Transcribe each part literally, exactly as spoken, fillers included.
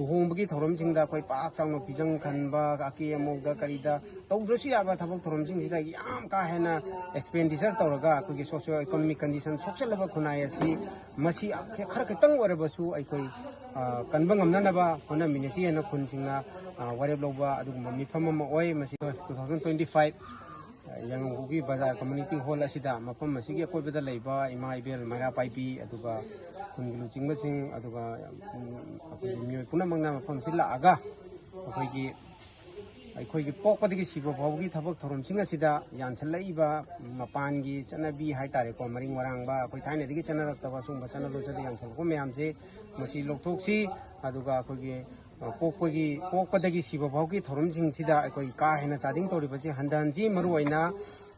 ꯂꯨꯍꯣꯡꯕꯒꯤ ꯊꯧꯔꯝꯁꯤꯡꯗ ꯑꯩꯈꯣꯏ ꯄꯥꯛ ꯆꯥꯎꯅ ꯐꯤꯖꯪ ꯈꯟꯕ, ꯑꯀꯦ ꯑꯃꯧꯗ ꯀꯔꯤꯗ ꯇꯧꯗ꯭ꯔꯁꯨ ꯌꯥꯕ ꯊꯕꯛ ꯊꯧꯔꯝꯁꯤꯡꯁꯤꯗ ꯌꯥꯝ ꯀꯥ ꯍꯦꯟꯅ ꯑꯦꯛꯁꯄꯦꯟꯗꯤꯆꯔ ꯇꯧꯔꯒ ꯑꯩꯈꯣꯏꯒꯤ ꯁꯣꯁꯤꯌꯣ ꯏꯀꯣꯅꯣꯃꯤꯛ ꯀꯟꯗꯤꯁꯟ ꯁꯣꯛꯆꯜꯂꯕ ꯈꯨꯟꯅꯥꯏ ꯑꯁꯤ ꯃꯁꯤ ꯈꯔ ꯈꯤꯇꯪ ꯑꯣꯏꯔꯕꯁꯨ ꯑꯩꯈꯣꯏ, ꯑ, ꯀꯟꯕ ꯉꯝꯅꯅꯕ ꯍꯣꯠꯅꯃꯤꯟꯅꯁꯤ ꯍꯥꯏꯅ ꯈꯨꯟꯁꯤꯡꯅ, ꯑ, ꯋꯥꯔꯦꯞ ꯂꯧꯕ ꯑꯗꯨꯒꯨꯝꯕ ꯃꯤꯐꯝ ꯑꯃ ꯑꯣꯏ꯫ ꯃꯁꯤ two thousand twenty five ꯌꯥꯏꯉꯪꯄꯣꯛꯄꯤ ꯕꯖꯥꯔ ꯀꯝꯃ꯭ꯌꯨꯅꯤꯇꯤ ꯍꯣꯜ ꯑꯁꯤꯗ ꯃꯐꯝ ꯑꯁꯤꯒꯤ ꯑꯀꯣꯏꯕꯗ ꯂꯩꯕ ꯏꯃꯥ ꯏꯕꯦꯜ ꯃꯩꯔꯥ ꯄꯥꯏꯕꯤ, ꯑꯗꯨꯒ ꯈꯨꯟꯒꯤ ꯂꯨꯆꯤꯡꯕꯁꯤꯡ, ꯑꯗꯨꯒ, ꯎꯝ, ꯑꯩꯈꯣꯏꯒꯤ ꯃꯤꯑꯣꯏ ꯄꯨꯝꯅꯃꯛꯅ ꯃꯐꯝꯁꯤ ꯂꯥꯛꯑꯒ ꯑꯩꯈꯣꯏꯒꯤ, ꯑꯩꯈꯣꯏꯒꯤ ꯄꯣꯛꯄꯗꯒꯤ ꯁꯤꯕ ꯐꯥꯎꯕꯒꯤ ꯊꯕꯛ ꯊꯧꯔꯝꯁꯤꯡ ꯑꯁꯤꯗ ꯌꯥꯟꯁꯤꯜꯂꯛꯏꯕ ꯃꯄꯥꯟꯒꯤ ꯆꯠꯅꯕꯤ ꯍꯥꯏꯇꯥꯔꯦꯀꯣ, ꯃꯔꯤꯡ ꯃꯔꯥꯡꯕ, ꯑꯩꯈꯣꯏ ꯊꯥꯏꯅꯗꯒꯤ ꯆꯠꯅꯔꯛꯇꯕ ꯁꯨꯝꯕ ꯆꯠꯅ ꯂꯣꯟꯆꯠꯇ ꯌꯥꯟꯁꯤꯜꯂꯛꯄ ꯃꯌꯥꯝꯁꯦ ꯃꯁꯤ ꯂꯧꯊꯣꯛꯁꯤ꯫ ꯑꯗꯨꯒ ꯑꯩꯈꯣꯏꯒꯤ, ꯑ, ꯄꯣꯛꯄꯒꯤ, ꯄꯣꯛꯄꯗꯒꯤ ꯁꯤꯕ ꯐꯥꯎꯒꯤ ꯊꯧꯔꯝꯁꯤꯡꯁꯤꯗ ꯑꯩꯈꯣꯏ ꯀꯥ ꯍꯦꯟꯅ ꯆꯥꯗꯤꯡ ꯇꯧꯔꯤꯕꯁꯤ ꯍꯟꯊꯍꯟꯁꯤ꯫ ꯃꯔꯨꯑꯣꯏꯅ,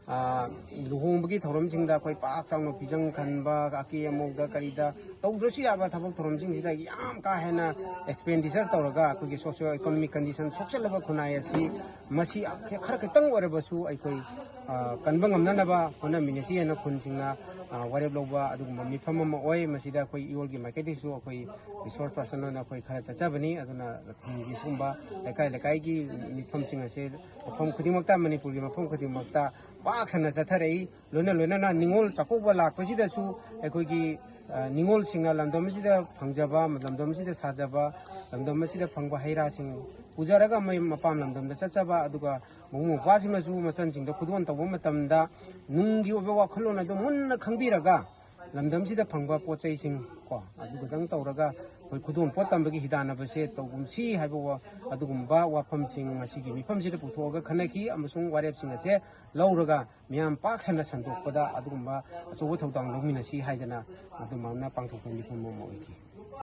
ꯑ, ꯂꯨꯍꯣꯡꯕꯒꯤ ꯊꯧꯔꯝꯁꯤꯡꯗ ꯑꯩꯈꯣꯏ ꯄꯥꯛ ꯆꯥꯎꯅ ꯐꯤꯖꯪ ꯈꯟꯕ, ꯑꯀꯦ ꯑꯃꯧꯗ ꯀꯔꯤꯗ ꯇꯧꯗ꯭ꯔꯁꯨ ꯌꯥꯕ ꯊꯕꯛ ꯊꯧꯔꯝꯁꯤꯡꯁꯤꯗ ꯌꯥꯝ ꯀꯥ ꯍꯦꯟꯅ ꯑꯦꯛꯁꯄꯦꯟꯗꯤꯆꯔ ꯇꯧꯔꯒ ꯑꯩꯈꯣꯏꯒꯤ ꯁꯣꯁꯤꯌꯣ ꯏꯀꯣꯅꯣꯃꯤꯛ ꯀꯟꯗꯤꯁꯟ ꯁꯣꯛꯆꯜꯂꯕ ꯈꯨꯟꯅꯥꯏ ꯑꯁꯤ ꯃꯁꯤ ꯈꯔ ꯈꯤꯇꯪ ꯑꯣꯏꯔꯕꯁꯨ ꯑꯩꯈꯣꯏ, ꯑ, ꯀꯟꯕ ꯉꯝꯅꯅꯕ ꯍꯣꯠꯅꯃꯤꯟꯅꯁꯤ ꯍꯥꯏꯅ ꯈꯨꯟꯁꯤꯡꯅ, ꯑ, ꯋꯥꯔꯦꯞ ꯂꯧꯕ ꯑꯗꯨꯒꯨꯝꯕ ꯃꯤꯐꯝ ꯑꯃ ꯑꯣꯏ꯫ ꯃꯁꯤꯗ ꯑꯩꯈꯣꯏ ꯏꯌꯣꯜꯒꯤ ꯃꯥꯏꯀꯩꯗꯒꯤꯁꯨ ꯑꯩꯈꯣꯏ ꯔꯤꯁꯣꯔꯁ ꯄꯔꯁꯟ ꯑꯣꯏꯅ ꯑꯩꯈꯣꯏ ꯈꯔ ꯆꯠꯆꯕꯅꯤ꯫ ꯑꯗꯨꯅ ꯈꯨꯟꯒꯤ ꯁꯤꯒꯨꯝꯕ ꯂꯩꯀꯥꯏ ꯂꯩꯀꯥꯏꯒꯤ ꯃꯤꯐꯝꯁꯤꯡ ꯑꯁꯦ ꯃꯐꯝ ꯈꯨꯗꯤꯡꯃꯛꯇ, ꯃꯅꯤꯄꯨꯔꯒꯤ ꯃꯐꯝ ꯈꯨꯗꯤꯡꯃꯛꯇ ꯄꯥꯛ ꯁꯟꯅ ꯆꯠꯊꯔꯛꯏ꯫ ꯂꯣꯏꯅ ꯂꯣꯏꯅꯅ ꯅꯤꯉꯣꯜ ꯆꯥꯛꯀꯧꯕ ꯂꯥꯛꯄꯁꯤꯗꯁꯨ ꯑꯩꯈꯣꯏꯒꯤ, ꯑ, ꯅꯤꯉꯣꯜꯁꯤꯡꯅ ꯂꯝꯗꯝ ꯑꯁꯤꯗ ꯐꯪꯖꯕ, ꯂꯝꯗꯝ ꯑꯁꯤꯗ ꯁꯥꯖꯕ, ꯂꯝꯗꯝ ꯑꯁꯤꯗ ꯐꯪꯕ ꯍꯩ ꯔꯥꯁꯤꯡ ꯄꯨꯖꯔꯒ ꯃꯣꯏ ꯃꯄꯥꯟ ꯂꯝꯗꯝꯗ ꯆꯠꯆꯕ, ꯑꯗꯨꯒ ꯃꯕꯨꯡ ꯃꯧꯄ꯭ꯋꯥꯁꯤꯡꯅꯁꯨ ꯃꯆꯟꯁꯤꯡꯗꯣ ꯈꯨꯗꯣꯜ ꯇꯧꯕ ꯃꯇꯝꯗ ꯅꯨꯡꯒꯤ ꯑꯣꯏꯕ ꯋꯥꯈꯜꯂꯣꯟ ꯑꯗꯨ ꯃꯨꯟꯅ ꯈꯪꯕꯤꯔꯒ ꯂꯝꯗꯝꯁꯤꯗ ꯐꯪꯕ ꯄꯣꯠ ꯆꯩꯁꯤꯡ ꯀꯣ, ꯑꯗꯨ ꯈꯛꯇꯪ ꯇꯧꯔꯒ ꯑꯩꯈꯣꯏ ꯈꯨꯗꯣꯜ ꯄꯣꯠ ꯇꯝꯕꯒꯤ ꯍꯤꯗꯥꯟꯅꯕꯁꯦ ꯇꯧꯒꯨꯝꯁꯤ ꯍꯥꯏꯕ ꯋꯥ-, ꯑꯗꯨꯒꯨꯝꯕ ꯋꯥꯐꯝꯁꯤꯡ ꯉꯁꯤꯒꯤ ꯃꯤꯐꯝꯁꯤꯗ ꯄꯨꯊꯣꯛꯑꯒ ꯈꯟꯅꯈꯤ ꯑꯃꯁꯨꯡ ꯋꯥꯔꯦꯞꯁꯤꯡ ꯑꯁꯦ ꯂꯧꯔꯒ ꯃꯤꯌꯥꯝ ꯄꯥꯛ ꯁꯟꯅ ꯁꯟꯗꯣꯛꯄꯗ ꯑꯗꯨꯒꯨꯝꯕ ꯑꯆꯧꯕ ꯊꯧꯗꯥꯡ ꯂꯧꯃꯤꯟꯅꯁꯤ ꯍꯥꯏꯗꯅ ꯑꯗꯨꯃꯥꯏꯅ ꯄꯥꯡꯊꯣꯛꯄ ꯃꯤꯐꯝ ꯑꯃ ꯑꯣꯏꯈꯤ꯫